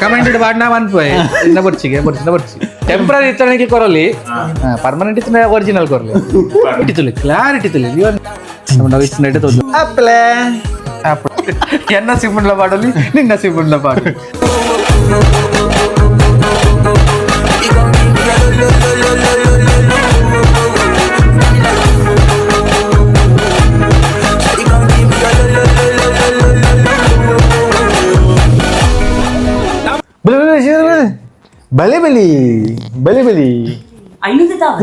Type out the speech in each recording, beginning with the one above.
Comment ಪಾಡ್ನ ಮನ್ಪುವೆ ಇನ್ನ ಬರ್ಚಿಗೆ ಬರ್ಚಿನ ಬರ್ಚಿ temporary ಇತ್ತಣಿಗೆ ಕೊರಲಿ, permanent ಇತ್ತನ original ಕೊರಲಿ. ತುಲಿ clarity ತುಲಿ ಇತ್ತು ತೋಜು. ಆಪಲೆ. ಎನ್ನ ಸಿಂಪುಂಡ್ಲ ಪಾಡಲಿ, ನಿನ್ನ ಸಿಂಪುಂಡ್ಲ ಪಾಡು. ಬಲಿ ಬಲಿ ಬಲಿ ಬಲಿ. ಐನೂರು ತಾವ.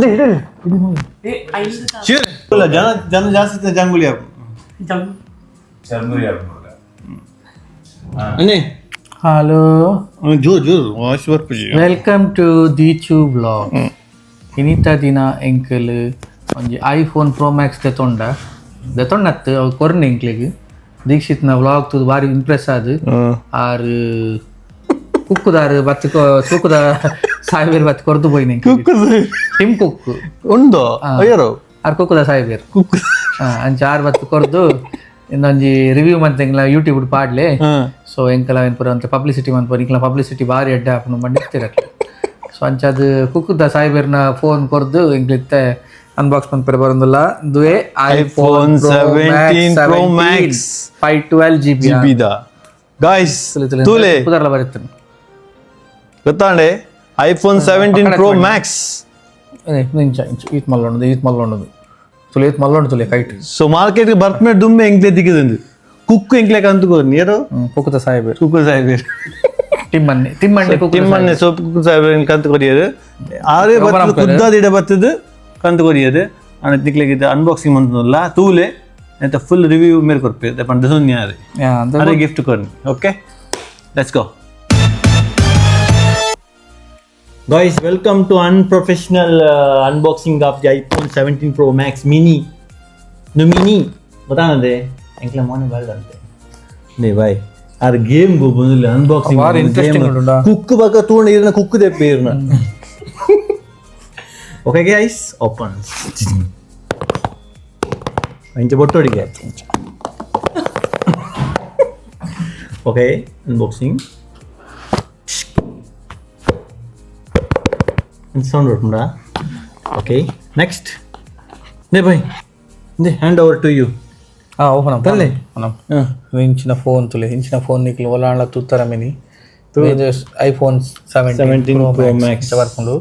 ಏ, 500 ತಾವ. ಜನ ಜನ ಜಾಸ್ತಿ ಜಂಗುಲಿ. ಜಂಗ್. ಚರ್ಮುರಿ ಆಪುಂಡು. ಅಣ್ಣೆ. ಹಲೋ. ಜೋರ್ ಜೋರ್ voice ಬರ್ಪುಜಿ. Welcome to Deechu blog. ಇನಿತ ದಿನ ಎಂಕಲ್ ಒಂಜಿ iPhone pro Max ದೆತೊಂಡ, ದೆತೊಂಡತ್ತು ಅವು ಕೊರ್ನೆ ಎಂಕ್ಲೆಗ್. ದೀಕ್ಷಿತ್ನ ವ್ಲಾಗ್ ತೂದು ಬಾರಿ ಇಂಪ್ರೆಸ್ ಆದ್ ಆರ್ ಕುಕ್ಕುದಾರ್ ಬತ್ತ್ ಕುಕ್ಕುದ ಸಾಹೇಬರ್ ಬತ್ತ್ ಕೊರ್ದು ಪೋಯಿನ ಟಿಮ್ ಕುಕ್. ಉಂಡು ಅಯ್ಯರು. ಆರ್ ಕುಕ್ಕುದ ಸಾಹೇಬರ್ ಅಂಚ ಆರ್ ಬತ್ತ್ ಕೊರ್ದು ಇಂದೊಂಜಿ ರಿವ್ಯೂ ಮಂತೆಂಗ್ಲ ಯೂಟ್ಯೂಬ್ ಪಾಡ್ಲೆ. ಸೊ ಎಂಕಲ ಏನ್ ಪೂರ ಅಂತ ಪಬ್ಲಿಸಿಟಿ ಮನ್ಪುವ, ನಿಕ್ಲ ಪಬ್ಲಿಸಿಟಿ ಬಾರಿ ಎಡ್ಡೆ ಆಪುಂಡು ಬಂದಿತ್ತಿರಕ್ಲೆ. ಸೊ ಅಂಚಾದ್ ಕುಕ್ಕುದ ಸಾಹೇಬರ್ನ ಫೋನ್ ಕೊರ್ದು ಎಂಕ್ಲಿತ್ತೆ ಅನ್ಬಾಕ್ಸ್ ಮನ್ಪೆರೆ ಬರೊಂದುಲ್ಲ. ದುವೆ iPhone 17 Pro Max. 512 GB. ಜಿಬಿದ guys, ತೂಲೆ. ಪುದರ್ಲ ಬರುತ್ತೆ. ಗೊತ್ತಾಂಡೆ, iPhone 17 pro Max. ಇಂಚ ಇಂಚ ಈತ್ ಮಲ್ಲೊಂಡು, ಈತ್ ಮಲ್ಲೊಂಡು ತುಲೆ, ಈತ್ ಮಲ್ಲೊಂಡು ತುಲೆ kite. So market ಬರ್ತ್ಮೇ ದುಮ್ಮೆ ಎಂಕ್ಲೆ ದಿಕ್ಕಿದಂದು ಕುಕ್ಕು ಎಂಕ್ಲೆ ಕಂತು ನೀರು. ಕುಕ್ಕುದ ಸಾಹೇಬರ್. ಕುಕ್ಕು ಸಾಹೇಬರ್. ಟಿಮ್ಮನ್ನೆ ತಿಮ್ಮಣ್ಣೆ ಕುಕ್ಕುದ. ತಿಮ್ಮನ್ನೆ ಸೋಪ್ ಕುಕ್ಕು ಸಾಹೇಬರ್ ಕಂತು ಕೊರಿಯರು. ಆರೇ ಬರ್ತದೆ, ಕುದ್ದಾದಿಡ ಬರ್ತದೆ, ಕಂತು ಕೊರಿಯರು. ಅಣ್ಣ, ತಿಕ್ಲೆಗೆ ಅನ್ಬಾಕ್ಸಿಂಗ್ ಮಂತಲ್ಲ, ತೂಲೆ ಎಂತ ಫುಲ್ ರಿವ್ಯೂ ಮೇರೆ ಕೊರ್ಪೆ ಪಂಡ ಸುನ್ಯಾರೆ. ಅರೆ gift ಕೊರ್ನಿ. Okay, let's go guys. Welcome to unprofessional unboxing of the iPhone 17 Pro Max mini. ನು ಮಿನಿ ಗೊತ್ತಾನದೆ ಎಂಕ್ಲ ಮೋನೆ ಬಲ್ದಂತೆ ನೇ ಬಾಯ್. ಆರ್ ಗೇಮ್ ಗೊಬ್ಬೊಂದಿಲ್ಲ ಅನ್ಬಾಕ್ಸಿಂಗ್. ಬಾರಿ interesting ಉಂಡುಂಡಾ? ಕುಕ್ಕು ಬಕ ತೂಂಡ ಇರ್ನ ಕುಕ್ಕು ದೆಪ್ಪೆ ಇರ್ನ. Okay guys, open. ಇಂಚ ಬೊಟ್ಟೊಡಿಗೆ. Okay, unboxing. Sound ಬರ್ಪುಂಡಾ? Okay, next ನೇ ಬೈ ನೇ hand over to you. ಹಾ, ಓಪನ್. ತಲ್ಲೆ. ಇಂಚಿನ ಫೋನ್ ತುಲೆ, ಇಂಚಿನ ಫೋನ್ ನಿಕ್ಲು ಒಲಾಂಡ ತೂತರ mini iPhone 17 17 Pro Max. ಬರ್ಪುಂಡು.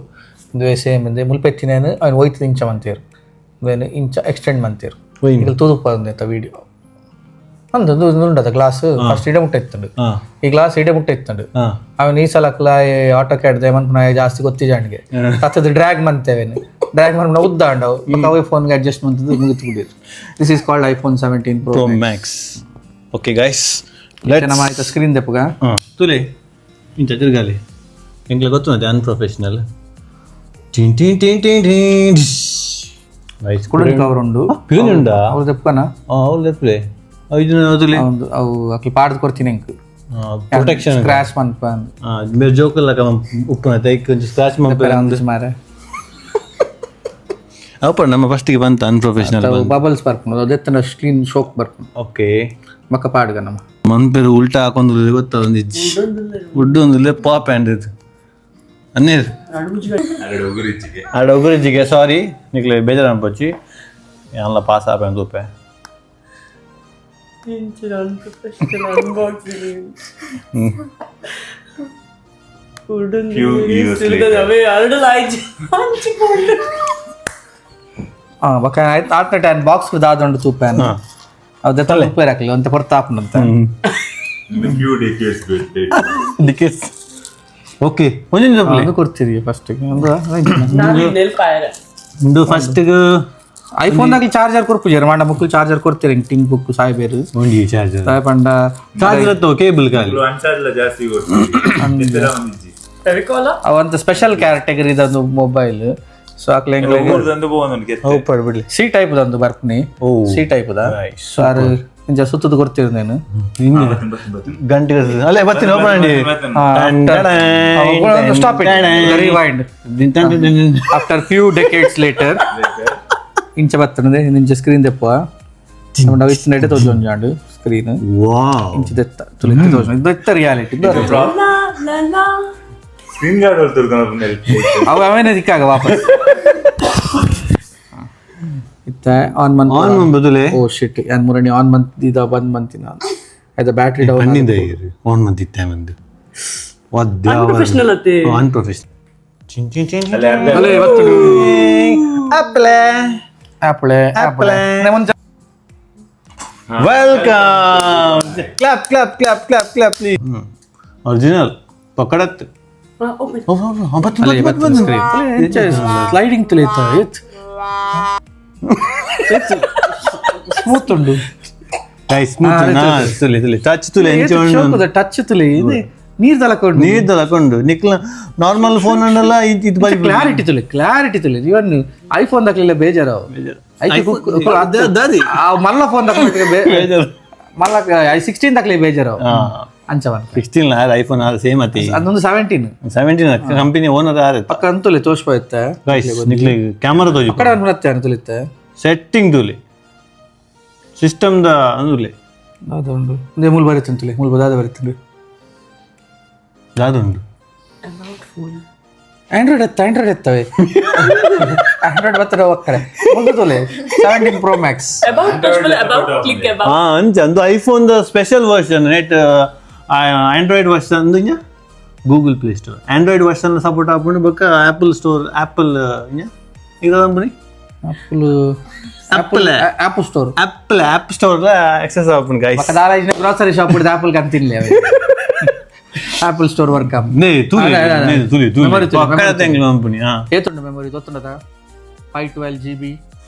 ಇಂದುವೆ ಸೇಮ್ ಇಂದೆ ಮುಲ್ಪೆತ್ತಿನೇನು ಅವನು ಒಯ್ತು ಇಂಚ ಮಂತೇರು, ಇಂದುವೇನು ಇಂಚ ಎಕ್ಸ್ಟೆಂಡ್ ಮಂತೇರು. ಈಗ ತೂದುಪ್ಪ ಅಂತ ವಿಡಿಯೋ ಅಂದು ಉಂಡದ ಗ್ಲಾಸ್ ಫಸ್ಟ್ ಇಡೆ ಮುಟ್ಟ ಇತ್ತುಂಡು. ಈ ಗ್ಲಾಸ್ ಇಡೆ ಮುಟ್ಟ ಇತ್ತುಂಡು. ಅವನು ಈ ಸಲಕ್ಲ ಆಟೋ ಕ್ಯಾಡ್ ಮನ್ಪುನ ಜಾಸ್ತಿ ಗೊತ್ತಿಜಾಣಿಗೆ ತತ್ತದ ಡ್ರ್ಯಾಗ್ ಮಂತೇವೇನು, ಡ್ರ್ಯಾಗ್ ಮನ್ಪುನ ಉದ್ದ ಅಂಡವು. ಅವೇ ಫೋನ್ಗೆ ಅಡ್ಜಸ್ಟ್ ಮಂತದ್ದು ಮುಗಿತು ಬಿಡಿರು. This is called iPhone 17 Pro Pro Max. Okay guys. ನಮ್ಮ ಆಯ್ತು ಸ್ಕ್ರೀನ್ ದೆಪ್ಪುಗ. ತುಲೆ, ಇಂಚ ತಿರ್ಗಾಲಿ. ಎಂಕ್ಲೆ ಗೊತ್ತು ಅನ್ಪ್ರೊಫೆಷನಲ್. ಟಿನ್ ಟಿನ್ ಟಿನ್ ಟಿನ್ ಟಿನ್. ನೈಸ್. ಕುಡನ್ ಕವರ್ ಉಂಡು. ಪಿರುಂಜಿ ಉಂಡಾ? ಅವ್ರು ದೆಪ್ಪನ. ಅವ್ಲು ದೆಪ್ಪಲೆ ಇದು ತುಲೆ. ಒಂದು ಅವು ಅಕ್ಲಿ ಪಾಡ್ದು ಕೊಡ್ತೀನಿ ಎಂಕ್. ಪ್ರೊಟೆಕ್ಷನ್. ಸ್ಕ್ರಾಚ್ ಮನ್ಪ. ಬೇರೆ ಜೋಕಲ್ಲ ಉಪ್ಪುನ ತೈಕ್ ಒಂಚಿ ಸ್ಕ್ರಾಚ್ ಮಂಪೆ. ಒಂದು ಮಾರೆ. ಅಪ್ಪ, ನಮ್ಮ ಫಸ್ಟಿಗೆ ಬಂತ ಅನ್ಪ್ರೊಫೆಷನಲ್. ಬಬಲ್ಸ್ ಬರ್ಪುಂಡು, ಅದೆತ್ತನ ಸ್ಕ್ರೀನ್ ಶೋಕ್ ಬರ್ಪುಂಡು. ಓಕೆ. ಬೊಕ್ಕ ಪಾಡ್ಗ ನಮ್ಮ. ಮನ್ಪೆರು ಉಲ್ಟಾ ಹಾಕೊಂದು ಗೊತ್ತ ಒಂದು ಇಜ್ಜಿ ಉಡ್ಡು ಒಂದು ಪಾಪ್ ಆ್ಯಂಡ್ ಇದು ಅನ್ನೇರು. ಅರಡು ಉಗುರಿಚ್ಚಿಗೆ. ಆಡ ಉಗುರಿಜ್ಜಿಗೆ, ಸಾರಿ ನಿಕ್ಲೆ ಬೇಜಾರು ಅನ್ಪೊಚ್ಚಿ. ಎಲ್ಲ ಪಾಸ್ ಆಪೆ ತೂಪೆ. ಇಂಚಿನ unprofessional unboxing. Few years later. ಅವೇ ಎರಡು ಲಾಯ್ಜ್ ಹಂಚಿಕೊಂಡು. ಆ ಬೊಕ್ಕ ಆಯ್ತು, ಆಟ್ನ ಟೈಮ್ ಬಾಕ್ಸ್ ದಾದುಂಡು ತೂಪೆ. ಅವು ದೆತ್ತ ಉಪ್ಪೇರ್ ಹಾಕಲಿ ಒಂತೆ ಪೊರ್ತು ಆಪುಂಡಂತ. Few decades later. ಡಿಕೆಸ್. Okay, ಒಂಜೊಂಜಿ ತಪ್ಪಲೆ. ಅದು ಕೊಡ್ತೀರಿ ಫಸ್ಟ್. ನಾನು ನೆಲ್ಪಾಯರ. ಇಂದು ಫಸ್ಟ್ಗೆ ಐಫೋನ್ ದಾಗಲಿ ಚಾರ್ಜರ್ ಕೊರ್ಪುಜೆರ್ ಮಾಂಡ ಮುಕ್ಕುಲು ಚಾರ್ಜರ್ ಕೊಡ್ತೀರಿ ಟಿಂಗ್ ಬುಕ್ ಸಾಯ್ಬೇರು. ಒಂಜಿ ಚಾರ್ಜರ್. ಸಾಯ್ ಪಂಡ. ಚಾರ್ಜರ್ ಇತ್ತು, ಕೇಬಲ್ ಖಾಲಿ. ಅನ್ಚಾರ್ಜ್ಲ ಜಾಸ್ತಿ ಗೊತ್ತು ಒಂದಿಜ್ಜಿ. ಫೆವಿಕಾಲ. ಅವಂತ ಸ್ಪೆಷಲ್ ಕ್ಯಾಟಗರಿ ದಂದು ಮೊಬೈಲ್. ಸೊ ಅಕ್ಲೆ ಊರ್ದಂದು ಪೋವೊಂದುಂಡು ಕೆತ್ತೆ. ಅವು ಪಡ್ಬಿಡ್ಲಿ. ಸಿ ಟೈಪ್ ದಂದು ಬರ್ಪುನಿ. ಓ. C type the. Nice. So ಆರ್ ಇಂಚ ಸುತ್ತದ ಕೊಡ್ತೀರಿ ನೇನು. ಗಂಟೆ ಅಲ್ಲೇ ಬರ್ತೀನಿ, ಓಪನ್ ಮಾಡಿ. Stop it, rewind. After few decades later ಇಂಚ ಬತ್ತನದೆ. ಇಂಚ ಸ್ಕ್ರೀನ್ ದೆಪ್ಪುವ, ನಮ್ಮ್ ಇತ್ತು ನೆಡೆ ತೋಜೊಂಜಾಂಡು. Screen. Wow. ಇಂಚಿದೆತ್ತ ತುಲಿತ್ತ ತೋಜುಂಡು ಇದು ರಿಯಾಲಿಟಿ. ಲಾ ಲಾ ಲಾ. ಸ್ಕ್ರೀನ್ ಗಾರ್ಡ್ ಹೊಲ್ತಿರ್ತಾನ. ಅವು ಅವೇನೇ ದಿಕ್ಕಾಗ ವಾಪಸ್ ಇತ್ತ ಆನ್ ಮಂತ್. ಆನ್ ಬದಲೆ. ಓ ಶಿಟ್, ಯಾನ್ ಮುರಣಿ ಆನ್ ಮಂತ್ ಇದ ಬಂದ್ ಮಂತಿನ ಆಯ್ತಾ, ಬ್ಯಾಟ್ರಿ ಡೌನ್. ಪನ್ನಿಂದ ಆನ್ ಮಂತಿತ್ತೆ ಮಂದು. ಅನ್ಪ್ರೊಫೆಷನಲ್ ಅತ್ತೆ. ಅನ್ಪ್ರೊಫೆಷನಲ್. ಚಿನ್ ಚಿನ್ ಚಿನ್. ಅಲ್ಲೇ ಇವತ್ತು. Apple. Apple apple. Welcome. Clap clap clap clap clap please. Original ಪಕಡತ್. Sliding ತುಳಿತ smooth ಉಂಡು. ತುಲಿ ತುಲಿ ಟಚ್ ತುಲಿ ಎಂಚ ಉಂಡು. ಟಚ್ ತುಲಿ, ಇದು ನೀರ್ ತಲಕೊಂಡು. ನೀರ್ ತಲಕೊಂಡು ನಿಕ್ಲ ನಾರ್ಮಲ್ ಫೋನ್ ಅಂಡಲ್ಲ ಇದು ಬಾರಿ. ಕ್ಲಾರಿಟಿ ತುಲಿ, ಕ್ಲಾರಿಟಿ ತುಲಿ. ಇವನ್ ಐಫೋನ್ ದಕ್ಲಿಲ್ಲ ಬೇಜಾರು. ಮಲ್ಲ ಫೋನ್ ದಕ್ಲಿ, ಮಲ್ಲ I 16 ದಕ್ಲಿ ಬೇಜಾರು ಅಂಚವನ್. 16 ಆರ್ ಐಫೋನ್ ಆರ್ ಸೇಮ್ ಅತಿ. ಅದೊಂದು 17. 17 ಕಂಪನಿ ಓನರ್ ಆರ್. ಪಕ್ಕ ಅಂತುಲೆ ತೋಷ್ಪಾಯ್ತೆ. ಗೈಸ್, ನಿಕ್ಲೆ ಕ್ಯಾಮರಾ ತೋಜಿ. ಪಕ್ಕಡ ಅನ್ಬಿಡತ್ತೆ ಅನ್ತುಲಿತ್ತೆ. ಸೆಟ್ಟಿಂಗ್ ತುಲಿ, ಸಿಸ್ಟಮ್ the ಅಂದುಲೆ. ಅದೊಂದು ಒಂದೇ ಮೂಲ ಬರೀತಂತುಲೆ, ಮೂಲ ಬದಾದ ಬರೀತಂಡು. ದಾದುಂಡು. ಆಂಡ್ರಾಯ್ಡ್ ಎತ್ತ, ಆಂಡ್ರಾಯ್ಡ್ ಎತ್ತವೆ, ಆಂಡ್ರಾಯ್ಡ್ ಬರ್ತದೆ ಒಕ್ಕಡೆ ಮುಗಿದುಲೆ 17 pro Max. About touch ಮೇಲೆ about click about. ಹಾ, ಅಂಚ ಅಂದು iPhone the special version net Android version ಅಂದು ಇಂಜ Google Play Store Android version support ಆಪುಂಡು. ಬೊಕ್ಕ apple store apple ಇಂಜ ಇದು ಅಂಬುನಿ. Apple. Apple. App store. Apple app store access ಆಪುಂಡು guys. ಪಕ್ಕ ದಾಲ ಗ್ರೋಸರಿ ಶಾಪ್ ಹಿಡಿದು ಆಪಲ್ ಕಂತಿನ್ಲೆ apple store work. ನೇ ತೂಲಿ. ನೇ ತೂಲಿ ತೂಲಿ. Memory ತೂಲಿ, ಪಕ್ಕದ ತೆಂಗ್ಲು ಅಂಬುನಿ. ಹಾ. ಏತುಂಡು ಮೆಮೊರಿ ಗೊತ್ತುಂಡದ? 512 GB,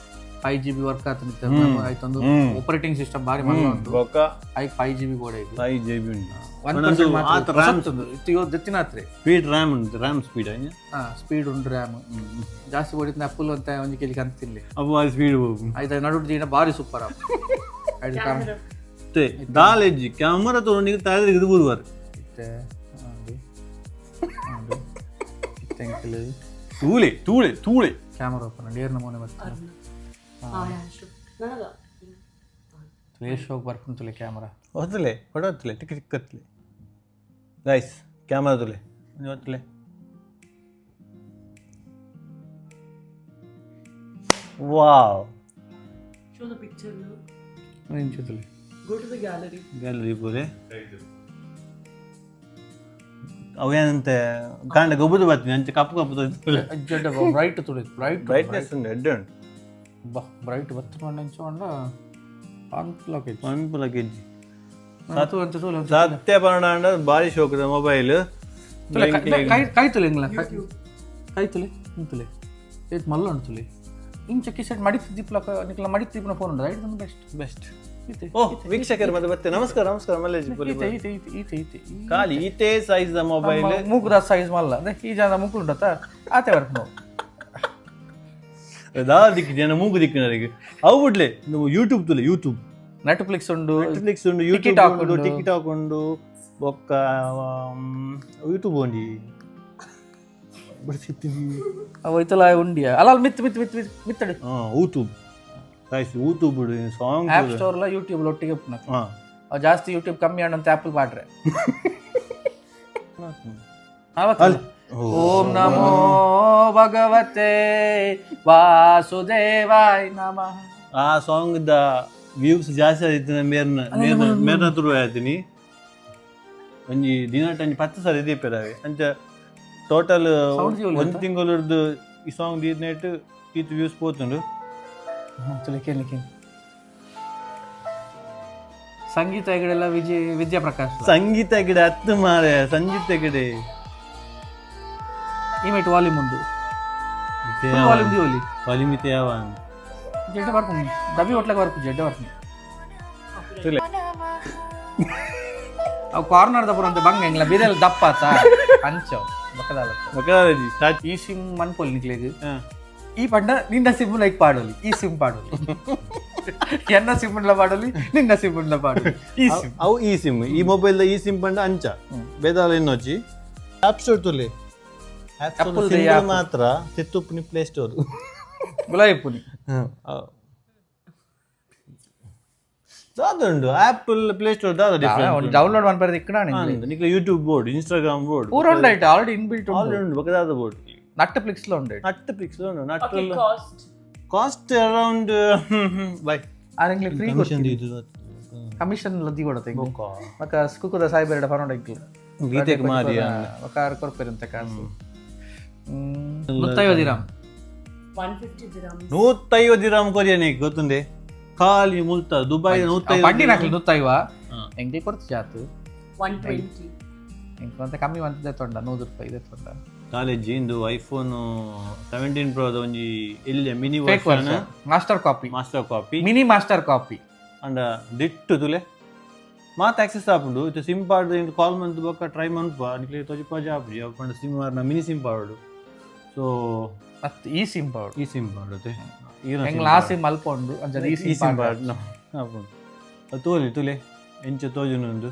5 GB work ಆತಂತೆ ಆಯ್ತೊಂದು. Operating system ಬಾರಿ ಮಲ್ಲ ಉಂಟು. ಬೊಕ್ಕ I 5 GB ಬೋರ್ಡ್ ಐದು. 5 ಜಿಬಿ ಉಂಟು. 1% ಮಾತ್ರ ಇತ್ತು ದತ್ತಿನಾತ್ರೆ. ಸ್ಪೀಡ್ ರ್ಯಾಮ್ ಉಂಟು, ರ್ಯಾಮ್ ಸ್ಪೀಡ್. ಹಾ, ಸ್ಪೀಡ್ ಉಂಟು. ರ್ಯಾಮ್ ಜಾಸ್ತಿ ಹೊಡಿತ ಆಪಲ್ ಅಂತ ಒಂಜಿ ಕೆಜಿ ಕಂತಿನ್ಲೆ. ಅವು ಸ್ಪೀಡ್ ಹೋಗು. ಆಯ್ತು, ನಡು ದಿನ ಬಾರಿ ಸೂಪರ್ ಆಯ್ತು. ದಾಲೆಜ್ಜಿ ಕ್ಯಾಮರಾ ತಗೊಂಡು ತಲೆ ಇದು ಬುಧವಾರ. ಇತ್ತೆ ಅದು ಅದು thank you. ತೂಲೆ ತೂಲೆ ತೂಲೆ. ಕ್ಯಾಮರಾ ಓಪನ್ ಏರ್ ನಮೂನೆ ಬರ್ತದೆ. ತುಲೆ ಶೋಕ್ ಬರ್ಪುಂಡು ತುಲೆ ಕ್ಯಾಮರಾ. ಹೊತ್ತಲೆ ಹೊಡತ್ಲೆ ಟಿಕ್ ಟಿಕ್ ಕತ್ಲೆ. ಗೈಸ್, ಕ್ಯಾಮರಾ ತುಲೆ ಹೊತ್ತಲೆ. Wow. Show the picture no. ನಿಂಚು ತುಲೆ. Go to the gallery. Gallery ಪೂರೆ ಅವೇನಂತೆ ಕಾಂಡ ಗೊಬ್ಬದ ಬರ್ತೀನಿ ಅಂಚೆ ಕಪ್ಪು ಕಪ್ಪು. ಜಡ್ಡ ಬ್ರೈಟ್ ತುಳಿ, ಬ್ರೈಟ್. ಬ್ರೈಟ್ನೆಸ್ ಉಂಟು, ಎಡ್ಡೆ ಉಂಟು. ಬಾ ಬ್ರೈಟ್ ಬತ್ತು ಮಂಡ ಇಂಚ ಅನ್ಫುಲ್ ಆಕೈತಿ. ಅನುಕೂಲ ಕೆಜಿ. ಸತ್ತು ಅಂತ ತುಲೆ. ಸತ್ಯ ಪರಣ ಭಾರಿ ಶೋಕದ ಮೊಬೈಲ್. ತುಲೆ ಕೈ ಕೈ ತುಲೆ ಇಂಗ್ಲ ಕೈ ತುಲೆ ತುಲೆ ಏತ್ ಮಲ್ಲ ಉಂಟು ತುಲೆ. ಇಂಚ ಕಿಸೆಟ್ ಮಡಿತು ದೀಪ್ಲಕ ನಿಕ್ಲ ಮಡಿತು ದೀಪನ ಫೋನ್ ಉಂಟು ರೈಟ್ ಒಂದು ಬೆಸ್ಟ್. ಬೆಸ್ಟ್. ಈತೆ. ಓ ವೀಕ್ಷಕರು ಮತ್ತೆ ಮತ್ತೆ ನಮಸ್ಕಾರ ನಮಸ್ಕಾರ ಮಲ್ಲೇಜ್. ಈತೆ ಈತೆ ಈತೆ ಈತೆ ಈತೆ. ಖಾಲಿ ಈತೇ size the mobile. ಮೂಗುದ size ಮಲ್ಲ ಅದೇ ಈ ಜನ ಮೂಗು ಉಂಟತ್ತ ಆತೆ ಬರ್ಪು ದಾ ದಿಕ್ಕು ಜನ ಮೂಗು ದಿಕ್ಕಿನವರಿಗೆ ಅವು ಬಿಡ್ಲೆ ನೀವು ಯೂಟ್ಯೂಬ್ ತುಲೆ ಯೂಟ್ಯೂಬ್. ನೆಟ್ಫ್ಲಿಕ್ಸ್ ಉಂಡು. ನೆಟ್ಫ್ಲಿಕ್ಸ್ ಉಂಡು, ಯೂಟ್ಯೂಬ್ ಟಿಕ್ಟಾಕ್ ಉಂಡು. ಉಂಡು. ಟಿಕ್ಟಾಕ್ ಉಂಡು, ಬೊಕ್ಕ ಯೂಟ್ಯೂಬ್ ಉಂಡಿ ಬಿಡ್ಸಿತ್ತೀನಿ. ಅವು ಐತಲ್ಲ ಉಂಡಿಯ ಅಲ್ಲ ಅಲ್ಲಿ ಮಿತ್ ಮಿತ್ ಮಿತ್ ಮಿತ್ ಮಿತ್ತಡು. ಹಾಂ, YouTube guys, YouTube song. App store ಎಲ್ಲ ಯೂಟ್ಯೂಬ್ ಒಟ್ಟಿಗೆ ಉಪ್ಪುನ. ಹಾಂ. ಅವು ಜಾಸ್ತಿ ಯೂಟ್ಯೂಬ್ ಕಮ್ಮಿ ಅಂತ ಆ್ಯಪಲ್ ಪಾಡ್ರೆ. ಓಂ ನಮೋ ಭಗವತೆ ವಾಸುದೇವಾಯ ನಮಃ. ಆ song the views ಜಾಸ್ತಿ ಆಯ್ತು. ಮೇರ್ನ ಮೇರ್ನ ಮೇರ್ನ ತುರು ಆಯ್ತೀನಿ. ಒಂಜಿ ದಿನಟ್ ಒಂಜಿ 10 ಸಲ ದೀಪೆರಾವೆ ಅಂಚ ಟೋಟಲ್. Sound ಸಿಗೋಲ್ಲ. ಒಂದು ತಿಂಗಳದ್ದು ಈ ಸಾಂಗ್ ದೀದ್ ಈತ್ ವ್ಯೂಸ್ ಪೋತುಂಡು. ತುಲೆ ಕೇಳಿ ಕೇಳಿ. ಸಂಗೀತ ಹೆಗಡೆಲ್ಲ ವಿಜಯ್ ವಿದ್ಯಾಪ್ರಕಾಶ್. ಸಂಗೀತ ಗಿಡ ಹತ್ತು ಮಾರೆ ಸಂಗೀತ ಗಿಡ. ಈ ಮೇಟ್ ವಾಲ್ಯೂಮ್ ಉಂಡು, ವಾಲ್ಯೂಮ್ ದಿವಲಿ. ವಾಲ್ಯೂಮ್ ಯಾವ. ಜಡ್ಡೆ ಬರ್ಪುಂಡು ಡಬ್ಬಿ ಹೋಟ್ಲಾಗ ಬರ್ಪು ಜಡ್ಡೆ ಬರ್ಪುಂಡು. ತುಲೆ. ಅವು ಕಾರ್ನರ್ ದಪುರ ಅಂತ ಬಂಗ ಎಂಗ್ಲ ಬಿದೆಲ್ಲ ದಪ್ಪ ಆತ ಅಂಚ ಬಕ್ಕದಾಲ. ಬಕಾರಜಿ ಸ್ಟಾರ್ಟ್. ಈ ಸಿಮ್ ಮನ್ಪೊಲಿ ನಿಕ್ಲೆಗ್. ಈ ಪಂಡ ನಿನ್ನ ಸಿಮ್ ಲೈಕ್ ಪಾಡೋಲಿ, ಈ ಸಿಮ್ ಪಾಡೋಲಿ, ಎನ್ನ ಸಿಮ್ ಪಾಡೋಲಿ, ನಿನ್ನ ಸಿಮ್ ಪಾಡೋಲಿ, ಈ ಸಿಮ್. ಅವು ಈ ಸಿಮ್ ಈ ಮೊಬೈಲ್ ಈ ಸಿಮ್ ಪಂಡ ಅಂಚ ಬೇದಾಲ ಇನ್ನೊಚ್ಚಿ ಆಪ್ ಸ್ಟೋರ್ ತುಲೆ. Apple app the app. ಮಾತ್ರ ತಿತ್ತುಪ್ಪುನಿ ಪ್ಲೇ ಸ್ಟೋರ್. ಗುಲಾಬಿ ಪುನಿ. ದಾದ ಉಂಡು apple play store ದಾದ ಡಿಫರೆಂಟ್? ಡೌನ್ಲೋಡ್ ಮನ್ಪರೆ ಇಕ್ಕಣ. ನಿಕ್ಲೆ ಯೂಟ್ಯೂಬ್ ಬೋರ್ಡ್, ಇನ್ಸ್ಟಾಗ್ರಾಮ್ ಬೋರ್ಡ್. ಪೂರ ಉಂಡು ಐಟ್ ಆಲ್ರೆಡಿ ಇನ್ಬಿಲ್ಟ್ ಉಂಡು. ಆಲ್ರೆಡಿ ಉಂಡು. ಬೊಕ ದಾದ ಬೋರ್ಡ್? ನಟ್ ಫ್ಲಿಕ್ಸ್ ಲ ಉಂಡು. ನಟ್ ಪಿಕ್ಸ್ ಉಂಡು nut. Okay, cost. Cost around by ಆರೆಂಗ್ಲೆ free commission ಲದ್ದಿ ಕೊಡತ್ತೆ. ಮಕ್ಕ ಸ್ಕುಕುದ ಸಾಯ್ಬೇಡ ಪನೋಡ ಇಕ್ಲು. ಗೀತೆಗೆ ಮಾರಿ. ಬೊಕ ಆರ್ ಕೊರ್ಪೆರಂತೆ ಕಾಸು. 150 ದಿರಾಮ್. 150 dirhams. 150 ದಿರಾಮ್ ಕೊರಿಯನೆ ಗೊತ್ತುಂಡೆ ಖಾಲಿ ಮುಲ್ತ ದುಬೈ 150. ಪಂಡಿನ ಹಾಕ್ಲಿ 150 ಎಂಗೆ ಕೊರ್ತು ಜಾತು. 120. ಎಂಕ್ ಅಂತ ಕಮ್ಮಿ ಮಂತದೆ ತೊಂಡ, 100 ರೂಪಾಯಿ ಇದೆ ತೊಂಡ. ಕಾಲೇಜ್ ಇಂದು ಐಫೋನ್ 17 ಪ್ರೋದ ಒಂಜಿ ಎಲ್ಯ mini fake version. Master copy. Master copy. Mini master copy. ಅಂಡ ದಿಟ್ಟು ತುಲೆ ಮಾತ ಆಕ್ಸೆಸ್ ಆಪುಂಡು. ಇತ್ತೆ ಸಿಮ್ ಪಾಡ್ದು ಎಂಕ್ ಕಾಲ್ ಮಂತ್ ಬೊಕ್ಕ ಟ್ರೈ ಮನ್ಪ ನಿಕ್ಲೆ ತೊಜಿಪಾಜಿ ಆಪುಜಿ ಅವು ಪಂಡ ಸಿಮ್ ಮಾರ್ನ ಮಿನಿ ಸಿಮ್ ಪಾಡೋಡು ಸೊ. ಮತ್ತು ಈ ಸಿಮ್ ಪೌಡ್. ಈ ಸಿಮ್ ಪಾಡೋತೆ. ಎಂಗ್ಲ ಆ ಸಿಮ್ ಅಲ್ಪ ಉಂಡು, ಅಂಚ ಈ ಈ ಸಿಮ್ ಸಿಮ್ ಪಾಡ್ ಆಪುಂಡು. ಅದು ತೋಲಿ ತುಲೆ ಎಂಚ ತೋಜುನು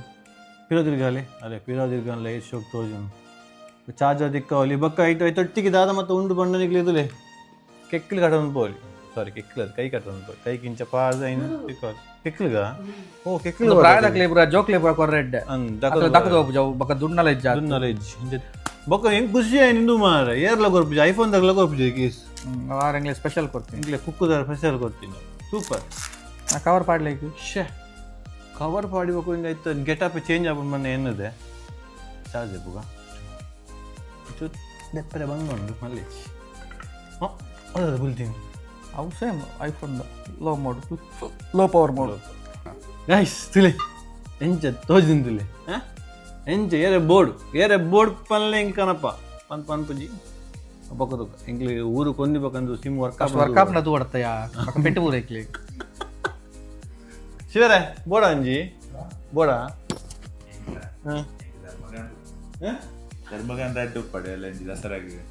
ಪಿರ ತಿರ್ಗಾಲೆ ಅದೇ ಪಿರ ತಿರ್ಗಾಲೆ ಏತ್ ಶೋಕ್ ತೋಜುನು. ಚಾರ್ಜರ್ ದಿಕ್ಕಾವಲಿ. ಬೊಕ್ಕ ಐಟ್ ಐತೊಟ್ಟಿಗೆ ದಾದ ಮತ್ತು ಉಂಡು ಬಂಡ ನಿಕ್ಲೆ ತುಲೆ ಕೆಕ್ಲು ಕಟ್ಟೊಂದು ಪೋಲಿ, ಸಾರಿ, ಕೆಕ್ಲು ಅದು ಕೈ ಕಟ್ಟೊಂದು ಪೋಲಿ. ಕೈ ಕಿಂಚ ಪಾಡ್ದು ಐನ್ ತಿಕ್ಕಾವಲಿ ಕೆಕ್ಲುಗ. ಓ ಕೆಕ್ಲು. ಪ್ರಾಯದಕ್ಲೆ ಪೂರ ಜೋಕ್ಲೆ ಪೂರ ಕೊರ್ರೆಡ್ಡೆ. ಅಂದ್. ದಕ್ಕದ ಹೋಪುಜ ಬೊಕ್ಕ ದುಡ್ನಲ ಇಜ್ಜ. ನಾಲೆಜ್ ಬೊಕ್ಕ ಹೆಂಗ್ ಖುಷಿ ಆಯ್ತು ನಿಂದು ಮಾರ. ಏರ್ಲ ಕೊರ್ಪುಜಿ, ಐಫೋನ್ ದಗ್ಲ ಕೊರ್ಪುಜಿ ಕೇಸ್. ಆರೆಂಗ್ಲೆ ಸ್ಪೆಷಲ್ ಕೊಡ್ತೀನಿ. ಇಂಗ್ಲೆ ಕುಕ್ಕುದಾರ ಸ್ಪೆಷಲ್ ಕೊಡ್ತೀನಿ. ಸೂಪರ್. ಆ ಕವರ್ ಪಾಡ್ಲಿಕ್ಕೆ. ಶೇ, ಕವರ್ ಪಾಡಿಬೇಕು. ಹಿಂಗೆ ಆಯ್ತು, ಗೆಟಪ್ ಚೇಂಜ್ ಆಪುಂಡು ಮೊನ್ನೆ ಎನ್ನದೆ ಚಾರ್ಜ್ ಪುಗ ದೆಪ್ಪರೆ ಬಂಗ ಉಂಡು ಮಲ್ಲಿ ಹೌದು ಬುಲ್ತೀನಿ. ಅವು same iPhone low mode, low power mode. Guys, ತುಲೆ ಎಂಚ ತೋಜಿನ ತುಲೆ. ಹಾಂ, ಎಂಚ ಏರೆ ಬೋರ್ಡ್, ಏರೆ ಬೋರ್ಡ್ ಪನ್ಲೆ ಹಿಂಗೆ ಕನಪ ಪನ್ ಪನ್ಪುಜಿ ಬೊಕ್ಕ ತುಕ ಎಂಕ್ಲೆ ಊರು ಕೊಂದಿ ಬೊಕ್ಕಂದು ಸಿಮ್ ವರ್ಕ್. ವರ್ಕ್ ಆಪ್ ನದು ಕೊಡ್ತಯಾ ಪೆಟ್ಟು ಪೂರೈಕ್ಲಿ. ಶಿವರೇ, ಬೋಡ ಅಂಜಿ ಬೋಡ. ಹಾಂ. ಧರ್ಮಗಂಧ ಅಡ್ಡು ಪಡೆ ಎಲ್ಲ ದಸರಾಗೆ.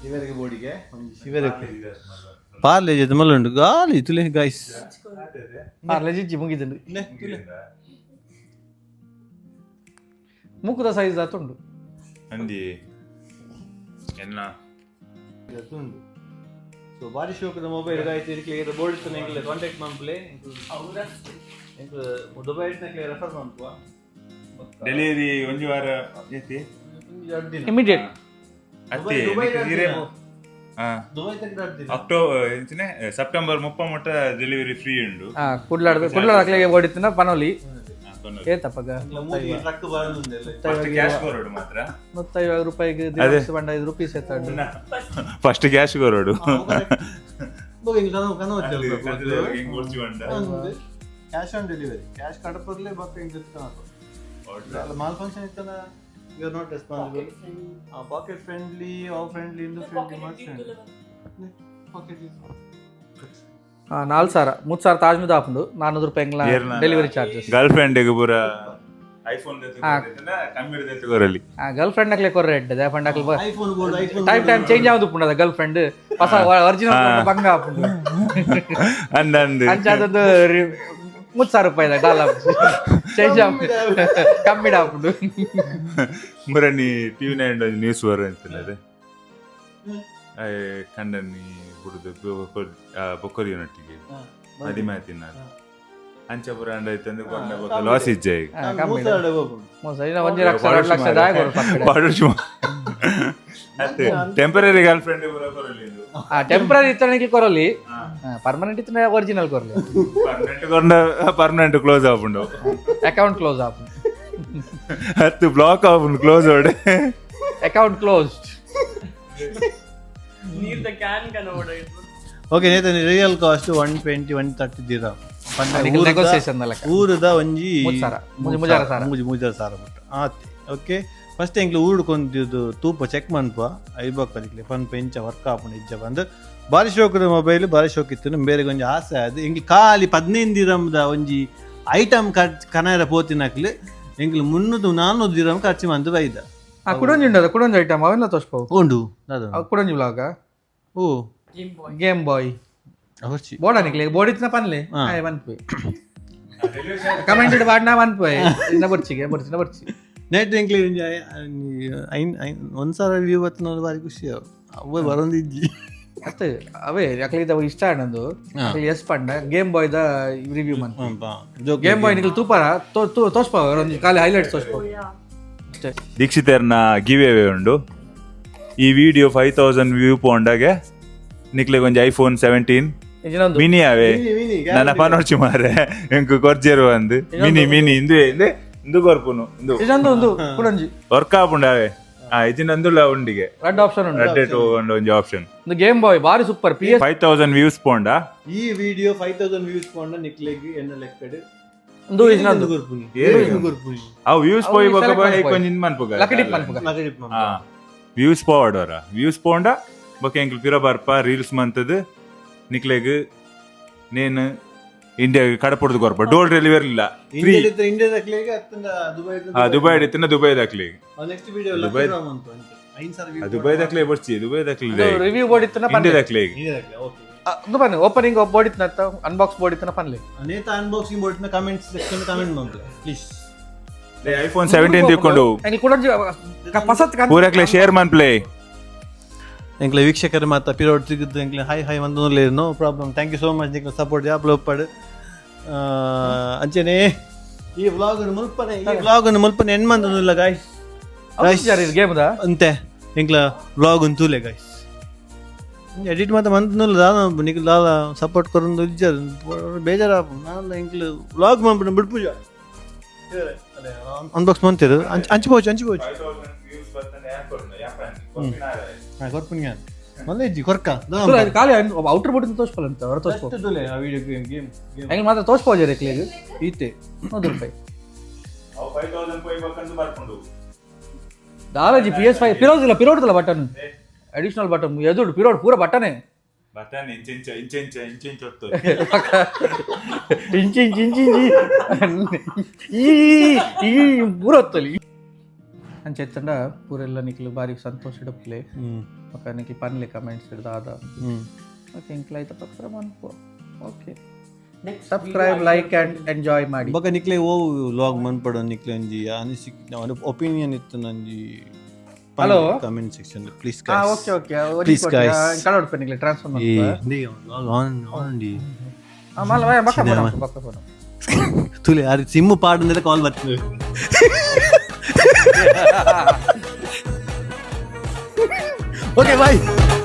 ಶಿವರಿಗೆ ಬೋಡಿಗೆ ಶಿವರಿಗೆ ಪಾರ್ಲೆ ಜೊತೆ ಮಲ್ಲುಂಡು ಗಾಲಿ ತುಲೆ ಗಾಯ್ಸ್. ಪಾರ್ಲೆ ಜಿಜ್ಜಿ ಮುಗಿದಂಡು. ಮುಖದ ಸೈಜ್ ಆತುಂಡು. ಅಂದಿ ಎನ್ನ. ಸೊ ಬಾರಿ ಶೋಕದ ಮೊಬೈಲ್ ಗಾಯ್ಸ್. ಇದಕ್ಕೆ ಇದು ಬೋರ್ಡ್ ಇತ್ತು. ಎಂಕ್ಲೆ ಕಾಂಟ್ಯಾಕ್ಟ್ ಮನ್ಪುಲೆ. ಎಂಕ್ಲು ದುಬೈ ಇಟ್ಟಿನಕ್ಲೆ ರೆಫರ್ ಮನ್ಪುವ. ಡೆಲಿವರಿ ಒಂಜಿ ವಾರ ಏತಿ. ಇಮಿಡಿಯೇಟ್. ಅತ್ತೆ. ದುಬೈ. ಹಾ. ದುಬೈ ತಕ್ಕ. ಅಕ್ಟೋಬರ್ ಎಂಚಿನ ಸೆಪ್ಟೆಂಬರ್ 30 ಮುಟ್ಟ ಡೆಲಿವರಿ ಫ್ರೀ ಉಂಡು. ಹಾ, ಕುಡ್ಲಾಡ್ದು ಕುಡ್ಲಾಡ್ದಾಕ್ಲೆಗೆ ಓಡಿತ್ತಿನ ಪನೋಲಿ. ಏತಪ್ಪಗ. ಟ್ರಕ್ ಬರೋದುಂದೆಲ್ಲ. ಫಸ್ಟ್ ಕ್ಯಾಶ್ ಕೊರಡು ಮಾತ್ರ. 150 ರೂಪಾಯಿಗೆ ದಿವಸ ಬಂಡ 5 ರುಪೀಸ್ ಎತ್ತಾಡು. ಫಸ್ಟ್ ಕ್ಯಾಶ್ ಕೊರಡು. Cash on delivery, cash ಕಡಪರ್ಲೆ ಬೊಕ್ಕ ಹಿಂಗೆ ಮಾಲ್ ಫಂಕ್ಷನ್ ಇತ್ತನ you are not responsible. Pocket friendly ಅವ್ ಫ್ರೆಂಡ್ಲಿ ಇಂದು ಫ್ರೆಂಡ್ಲಿ ಮಸ್ತ್ ಫ್ರೆಂಡ್ಲಿ ಪಾಕೆಟ್. 4000 3000 ತಾಜ್ಮುದ ಆಪುಂಡು, 400 ರೂಪಾಯಿ ಎಂಗ್ಲ delivery charges. Girl friend ಪೂರ ಐಫೋನ್ ಕಮ್ಮಿ ಕೊರಲಿ. ಗರ್ಲ್ ಫ್ರೆಂಡ್ ಅಕ್ಲೆ ಕೊರ್ರೆ ಎಡ್ಡೆ ದಾಯೆ ಅಕ್ಲೆ iPhone board, iPhone. Time time change ಆವೊಂದು ಉಪ್ಪುಂಡದ girl friend ಹೊಸ ಒರಿಜಿನಲ್ ಬಂಗ ಆಪುಂಡು. ಅಂದ ಅಂದ್. ಅಂಚ ಅದೊಂದು 3000 ರೂಪಾಯಿ ಡಾಲ ಚೇಂಜ್ ಆಪುಂಡು, ಕಮ್ಮಿ ಆಪುಂಡು. ಮುರಣಿ ಟಿವಿ ನೈನ್ ನ್ಯೂಸ್ ಬರ ಅಂತಿಲ್ಲ ಅದೇ ಕಂಡನಿ ಬುಡುದು ಬೊಕ್ಕರಿಯನೊಟ್ಟಿಗೆ ಮದಿಮೆ ತಿನ್ನಾರ ಅಂಚ ಪುರ ಅಂಡ ಇತ್ತಂದ್ರೆ ಬೊಕ್ಕ ಲಾಸ್ ಇಜ್ಜ ಈಗ. ಮೋಸ ಇನ್ನ 1 ಲಕ್ಷ 2 ಲಕ್ಷ ದಾಯ ಕೊರು ಪಕ್ಕಡೆ. Temporary girl friend ಪೂರ ಕೊರಲಿ. ಟೆಂಪ್ರರಿ ಇತ್ತನಿಗೆ ಕೊರಲಿ, ಪರ್ಮನೆಂಟ್ ಇತ್ತನ ಒರಿಜಿನಲ್ ಕೊರಲಿ. ಪರ್ಮನೆಂಟ್ ಕೊಂಡ ಪರ್ಮನೆಂಟ್ ಕ್ಲೋಸ್ ಆಪುಂಡು. ಅಕೌಂಟ್ ಕ್ಲೋಸ್ ಆಪುಂಡು. ಹತ್ತು ಬ್ಲಾಕ್ ಆಪುಂಡು ಕ್ಲೋಸ್ ಓಡೆ. Account closed. Near the can ಕನೋಡ. Okay ನೇತನ್, real cost 120 130 ದಿರಾಮ್. Negotiation ಲೆಕ್ಕ. ಊರುದ ಒಂಜಿ 3000, 3000 ಸಾರ. 3000 ಸಾರ ಮುಟ್ಟ ಆತೆ. ಓಕೆ, ಫಸ್ಟ್ ಎಂಕ್ಲು ಊರು ಕೊಂದಿದ್ದು ತೂಪ ಚೆಕ್ ಮನ್ಪ ಐಬೊಕ್ಕ ನಿಕ್ಲೆ ಪನ್ಪ ಇಂಚ ವರ್ಕ್ ಆಪುಂಡು ಇಜ್ಜ ಬಂದು. ಬಾರಿ ಶೋಕದ ಮೊಬೈಲ್, ಬಾರಿ ಶೋಕ್ ಇತ್ತು. ಬೇರೆ ಒಂಜಿ ಆಸೆ ಅದು ಎಂಕ್ಲು ಖಾಲಿ 15 ದಿರಮ್ದ ಒಂಜಿ ಐಟಮ್ ಖರ್ಚು ಕನಾರ ಪೋತಿನಕ್ಲು ಎಂಕ್ಲು 300 400 ದಿರಮ್ ಖರ್ಚು ಮಂತು ಬೈದ. ಆ ಕುಡೊಂಜಿ ಉಂಡು, ಕುಡೊಂಜಿ ಐಟಮ್ ಅವೆಲ್ಲ ತೋಚ್ಪವು. ಉಂಡು ದಾದ? ಅವು ಕುಡೊಂಜಿ ಬ್ಲಾಗ. ಓ. Game boy. Game boy. ಅವರ್ಚಿ. ಬೋಡ ನಿಕ್ಲೆ ಬೋರ್ಡ್ ಇತ್ತಿನ ಪನ್ಲೆ ಆಯ್ ಮನ್ಪುವೆ ಕಮೆಂಟ್ ಪಾಡ್ನ ಮನ್ಪುವೆ. ಇನ್ನ ಬರ್ಚಿಗೆ ಬರ್ಚಿನ ಬರ್ಚಿ. ನೆಟ್ ಎಂಕ್ಲೆ ಒಂಜಿ ಐನ್ ಐನ್ 1000 ವ್ಯೂ ಬತ್ತಿನ ಬಾರಿ ಖುಷಿ ಅವು. ಅವ್ವೆ ಬರೊಂದಿಜ್ಜಿ. ಅತ್ತೆ ಅವೇ ಅಕ್ಲಿದ ಇಷ್ಟ ಆನಂದು ಎಸ್ ಪಂಡ game by the review Mann game bye ನಿಕಲ್ ತೂಪಾರ ತೋಸ್ಪ ಒಂಜಿ ಖಾಲಿ ಹೈಲೈಟ್ಸ್ ತೋಸ್ಪ ಅಷ್ಟೇ. ದೀಕ್ಷಿತರ್ನ ಗಿವ್ ಅವೇ ಉಂಡು. ಈ ವಿಡಿಯೋ 5000 ವ್ಯೂ ಪೋಂಡಾಗೆ ನಿಕ್ಲೆಗ್ ಒಂಜಿ ಐಫೋನ್ 17 ಇಂಚಿನೊಂದು ಮಿನಿ ಅವೇ. ನನ್ನ ಪನೋರ್ಚಿ ಮಾರೆ, ಎಂಕು ಕೊರ್ಜೆರು ಅಂದು ಮಿನಿ ಮಿನಿ ಇಂದು ಇಂದು ಇಂದು ಕೊರ್ಪುನು ಇಂದು. ಇಜೊಂದು ಒಂದು ಕುಡಂಜಿ. ವರ್ಕ್ ಆಪುಂಡು ಅವೇ. ಆ ಇಜಿನ ಅಂದುಲ ಉಂಡಿಗೆ. ರಡ್ಡ್ ಆಪ್ಷನ್ ಉಂಡು. ರಡ್ಡೆಟ್ ಉಂಡು ಒಂಜಿ ಆಪ್ಷನ್. ಒಂದು ಗೇಮ್ ಬಾಯ್ ಬಾರಿ ಸೂಪರ್ ಪಿ ಎಸ್. 5000 ವ್ಯೂಸ್ ಪೋಂಡ ಈ ವಿಡಿಯೋ 5000 ವ್ಯೂಸ್ ಪೋಂಡ ನಿಕ್ಲೆಗ್ ಎನ್ನ ಲೆಕ್ಕಡ್ ಒಂದು ಇಜಿನೊಂದು ಕೊರ್ಪುನಿ. ಕೊರ್ಪುನಿ. ಅವು ವ್ಯೂಸ್ ಅವು ಪೋಯಿ ಬೊಕ select ಮನ್ಪುಗ. ಒಂಜಿ ಇಂದ್ ಮನ್ಪುಗ. ಲಕ್ಕಿ ಡಿಪ್ ಮನ್ಪುಗ. ಹಾ, ವ್ಯೂಸ್ ಪೋವಡೋರ ವ್ಯೂಸ್ ಪೋಂಡ ಬೊಕ ಎಂಕ್ಲು ಪಿರ ಬರ್ಪ ರೀಲ್ಸ್ ಮಂತದ್ ನಿಕ್ಲೆಗ್ ನೇನು ಇಂಡಿಯಾ ಕಡಪುಡ್ದು ಕೊರ್ಪ. ಡೋರ್ ಡೆಲಿವರಿ ಇಲ್ಲ, ಫ್ರೀ. ಇಂಡಿಯಾ ದಕ್ಲೆಗ್ ಅತ್ತಂಡ ದುಬೈ. ಹಾ, ದುಬೈ ಇತ್ತಿನ ದುಬೈ ದಾಕ್ಲೆಗ್. Next video Dubai- 5000. ದುಬೈ ದಾಕ್ಲೆ ಬರ್ಚಿ, ದುಬೈ ದಾಕ್ಲೆ. ರಿವ್ಯೂ ಬೋರ್ಡ್ ಇತ್ತನ. ಇಂಡಿಯಾ ದಾಕ್ಲೆಗ್. ಇಂಡಿಯಾ ದಕ್ಲೆ, ಓಕೆ. ಒಂದು ಬನ್ನಿ, ಓಪನಿಂಗ್ ಬೋರ್ಡ್ ಇತ್ತನ, ಅನ್ಬಾಕ್ಸ್ ಬೋರ್ಡ್ ಇತ್ತನ ಪನ್ಲೆ. ನೇತ ಅನ್ಬಾಕ್ಸಿಂಗ್ ಬೋರ್ಡ್ ನ comment section comment ಮಾಡ್ಲೆ please. IPhone 17 ತಿಕ್ಕೊಂಡು. ಎಂಕ್ ಕುಡಂಜಿ ಪಸತ್. ಪೂರಕ್ಲೆ ಶೇರ್ ಮನ್ಪ್ಲೆ. ಎಂಕ್ಲೆ ವೀಕ್ಷಕರು ಮಾತ ಪಿರೋಡ್ ಸಿಗುದು ಎಂಕ್ಲೆ ಹಾಯ್ ಹಾಯ್ ಒಂದು no problem. Thank you so much. ನಿಕ್ಲೆ support ಯಾಪ್ಲ ಒಪ್ಪಾಡು. ಅಂಚನೆ ಈ ವ್ಲಾಗ್ ಮುಲ್ಪನೆ ಎಂಡ್ ಮಂದೊಂದುಲ್ಲ ಗಾಯ್ಸ್. Game the. ಅಂತೆ ಎಂಕ್ಲ ವ್ಲಾಗ್ ತೂಲೆ ಗಾಯ್ಸ್. ಎಡಿಟ್ ಮಾತ ಮಂತುಲ್ಲ ದಾದ ನಿಕ್ಲ ದಾದ ಸಪೋರ್ಟ್ ಕೊರೊಂದು ಇಜ್ಜಾರ್ ಬೇಜಾರಾಪು ನಾನ್ ಎಂಕ್ಲ ವ್ಲಾಗ್ ಮನ್ಪುನ ಬಿಡ್ಪುಜ. ಅನ್ಬಾಕ್ಸ್ ಮಂತಿರು. ಅಂಚು ಪೋಚು ಅಂಚು ಪೋಚು. ಹಾಂ, ಕೊರ್ಪುನಿ ಮಲ್ಲ ಇಜ್ಜಿ ಕೊರ್ಕ. ಖಾಲಿ ಔಟರ್ ಬೋರ್ಡ್ ತೋಸ್ಪಲ್ಲ ಅಂತ ಹೊರ ತೋಸ್ಪೋ. ಆ ವಿಡಿಯೋ ಗೇಮ್ ಗೇಮ್. ಹೆಂಗ್ ಮಾತ್ರ ತೋಸ್ಪೋ ರೆಕ್ಲೆಗ್ ಈತೆ 100 ರೂಪಾಯಿ. ದಾದಾಜಿ ಪಿ ಎಸ್ ಫೈವ್ ಪಿರೋದಿಲ್ಲ, ಪಿರೋಡ್ದಲ್ಲ ಬಟನ್, ಅಡಿಷನಲ್ ಬಟನ್ ಎದುರು ಪಿರೋಡ್ ಪೂರ ಬಟನೆ. ಬಟನ್ ಇಂಚ ಇಂಚ ಇಂಚ ಇಂಚ ಇಂಚ ಇಂಚ ಹೊತ್ತು. ಇಂಚಿ ಇಂಚಿ ಇಂಚಿ ಇಂಚಿ ಈ ಈ ಪೂರ ಹೊತ್ತಲಿ ಅಂಚ ಎತ್ತಂಡ ಪೂರೆಲ್ಲ ನಿಕ್ಲು ಬಾರಿ ಸಂತೋಷ ಇಡಪ್ಲೆ. ఒక ನಿಕ್ಲು ಪನ್ಲೆ ಕಮೆಂಟ್ಸ್ ದಾದ. ಓಕೆ, ಇಂಕ್ಲ ಐತ ಪತ್ರ ಮನ್ಪು. Okay, subscribe, like and enjoy ಮಾಡಿ. ಬೊಕ ನಿಕ್ಲೆ ಓ ವ್ಲಾಗ್ ಮನ್ಪಡ ನಿಕ್ಲೆ ಒಂಜಿ ಅನಿಸಿಕೆ ಒಪಿನಿಯನ್ ಇತ್ತು ನಂಜಿ. Hello? Comment section please. ಹಾ, ಓಕೆ ಓಕೆ. Please, guys. ಕಳೋಡ್ ನಿಕ್ಲೆ ಟ್ರಾನ್ಸ್ಫರ್ ಮಾಡ್ಪ. ಆನ್ ಆನ್ ಡಿ. ಮಲ್ಲ ಬಕ್ಕ ಫೋನ್, ಬಕ್ಕ ಫೋನ್. ತುಲೆ ಅರೆ ಸಿಮ್ ಪಾಡಂದ್ರೆ ಕಾಲ್ ಬರ್ತದೆ. Okay, bye.